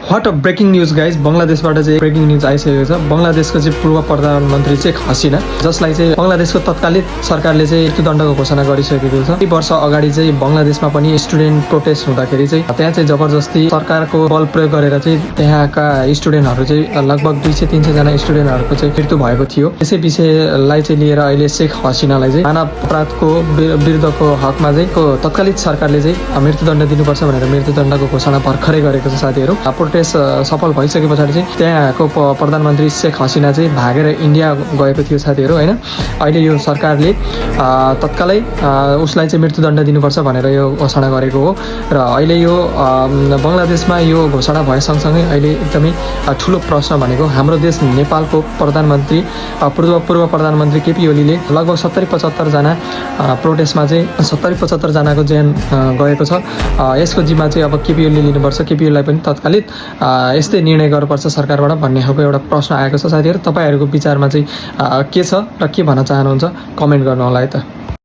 What a breaking news guys, बङ्गलादेशबाट चाहिँ breaking news आइसकेको छ। बङ्गलादेशको चाहिँ पूर्व प्रधानमन्त्री शेख हसिना, जसलाई चाहिँ बङ्गलादेशको तत्कालीन सरकारले चाहिँ मृत्युदण्डको घोषणा गरिसकेको छ। केही वर्ष अगाडि चाहिँ बङ्गलादेशमा पनि स्टुडेन्ट प्रोटेस्ट हुँदाखेरि चाहिँ त्यहाँ चाहिँ जबरजस्ती सरकारको बल प्रयोग गरेर चाहिँ त्यहाँका स्टुडेन्टहरू चाहिँ लगभग 200-300 जना स्टुडेन्टहरूको चाहिँ मृत्यु भएको थियो। यसै विषयलाई चाहिँ लिएर अहिले शेख हसिनालाई चाहिँ मानव अपराधको विरुद्धको हकमा चाहिँ तत्कालीन सरकारले चाहिँ मृत्युदण्ड दिनुपर्छ भनेर मृत्युदण्डको घोषणा भर्खरै गरेको छ साथीहरू। प्रोटेस्ट सफल भइसके पछाडि चाहिँ त्यहाँको प्रधानमन्त्री शेख हसिना चाहिँ भागेर इन्डिया गएको थियो साथीहरू होइन। अहिले यो सरकारले तत्कालै उसलाई चाहिँ मृत्युदण्ड दिनुपर्छ भनेर यो घोषणा गरेको हो र अहिले यो बङ्गलादेशमा यो घोषणा भए सँगसँगै अहिले एकदमै ठुलो प्रश्न भनेको हाम्रो देश नेपालको प्रधानमन्त्री पूर्व प्रधानमन्त्री केपी ओलीले लगभग 70-75 जना प्रोटेस्टमा चाहिँ 70-75 जनाको ज्यान गएको छ। यसको जिम्मा चाहिँ अब केपी ओलीले लिनुपर्छ, केपी ओलीलाई पनि तत्कालीन यस्तै निर्णय गर्नुपर्छ सरकारबाट भन्ने खालको एउटा प्रश्न आएको छ साथीहरू। तपाईँहरूको विचारमा चाहिँ के छ र के भन्न चाहनुहुन्छ कमेन्ट गर्नु होला है त।